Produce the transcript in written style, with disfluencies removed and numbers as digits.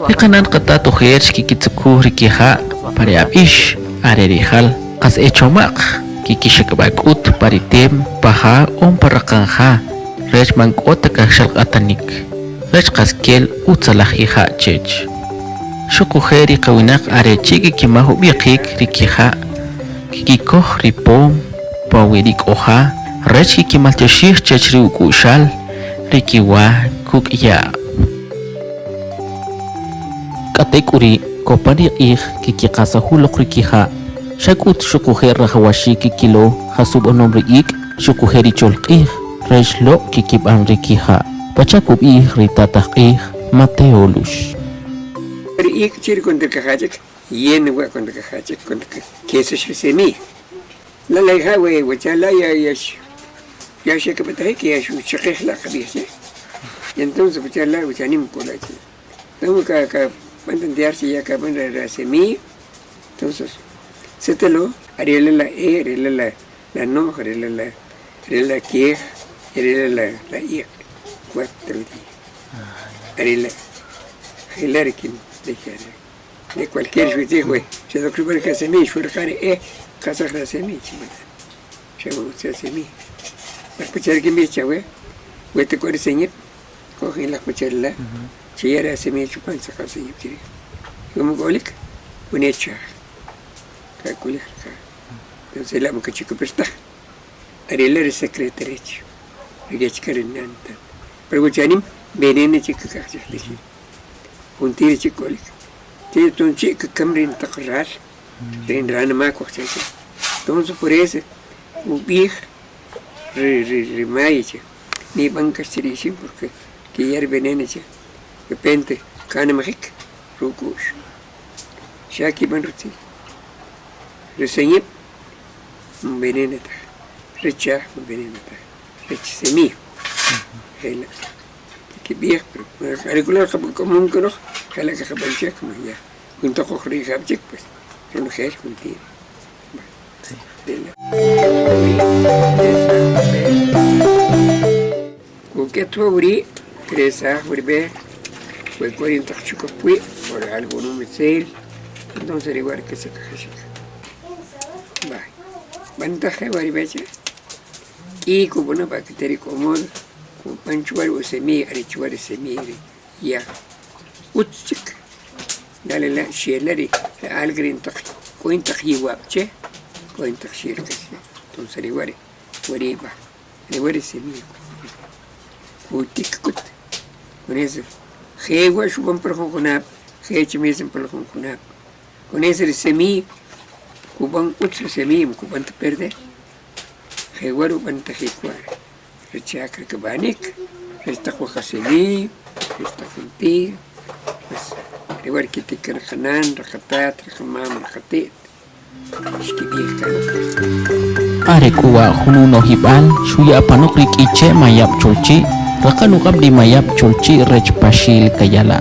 Ri qanan qatat ojer xkikitzukuj ri kija' pa ri ab'ix, are ri jal qas e choma'q kikixekb'a' k'ut pa ri tem, pa ja on pa raqan ja, rech man k'o ta kaxalq'atanik, rech qas kel utzalaj ija' chech. Xuquje' ri qawinaq are chi' kikimaj ub'iqik ri kija', kkikoj ri pom pa uwi' ri k'oja rech kkimaltyoxij chech ri uk'u'xal ri kiwa kuk' ya'. K'atek'uri', kopan ri q'ij kkiqasaj uloq ri kija', xa k'ut xuquje' rajawaxik kkilo jas ub'anom ri ik' xuquje' ri cholq'ij rech loq' kkib'an ri kija', pacha' kub'ij ri tataj q'ij Mateo Lux. Ri ik' chi ri kontakajach'ik Yen wa cuando kajach'ik cuando kesax ri semilla. La la ija' we wachala ya ya ya xekab'atajik ya xuchaqij la qab'ij che. Entonces wachala wachanim k'o la che. Entonces ka ka b'an tantear che ya kab'an la la semilla. Entonces setelo are la la e, are la la la no'j, are la la are la keej, are la la la iq', cuatro días. Are la jela' ri kin De cualquier xutzij we xetok xub'an ri semilla xuriqa' ri e qasaj la semilla xa utz la semilla laj pacha' ri kinb'ij chawe we ta k'o ri señib' k'o jin laj pacha' la' chaya' ri asemilla chupan saqal señib' chirij como k'olik pune chaj kak'ulij ri kaj entonces la' man kachikopir taj are la' ri secreto rech rech ri nan tat pero wachanim veneno chik kakaj chij. Juntir chik k'olik. Che tonchi' kkam ri taq ral, ri ranma' kojcha' che. Entonces por eso kub'ij ri ri ri maya che mib'an k'ax che ri ixim porque kiya' ri veneno che, depende kanimajik ruk' k'u'x xa kib'an rutzil. Ri señib' man veneno taj, ri chaj man veneno taj, rech semilla jela'. Kikib'ij, are k'u la' qak'amom kanoq jela' kaqab'an che como ya jun taq uj ri'jab' chik pues ronojel juntir. Kuk'et wa' wari' kresaj wari' b'e we k'o ri taq chikop pwi' por algo un itzel entonces are wa' ri kisak'ajaxik. Va, b'antaj je' wari' b'e che k'i kub'ano pa kite ri k'omol. Kub'an chuwa ri usemilla are chuwa ri semilla ri ya utz chik dale la' xel la' ri alga ri taq k'o in taq yiwab' che k'o in taq xel che entonces are wa' ri wari' va are wa' ri semilla kutik k'ut con eso je wa' xub'an pa jun junab' je chi mismo pa jun junab' con eso ri semilla kub'an utz ri semilla man kub'an ta perder je wa' ri ub'antajik wa'. Ri chak ri kb'anik rech taq wajasemi, rech taq juntir, pues are wa' ri kitik ri qanan, ri qatat, ri qamam, ri qati't xkib'ij kanoq. Are k'u wa' jun uno'jib'al xuya apanoq ri K'iche' Mayab' Cholchi', raqan uq'ab' ri Mayab' Cholchi' rech Paxil Kayala'.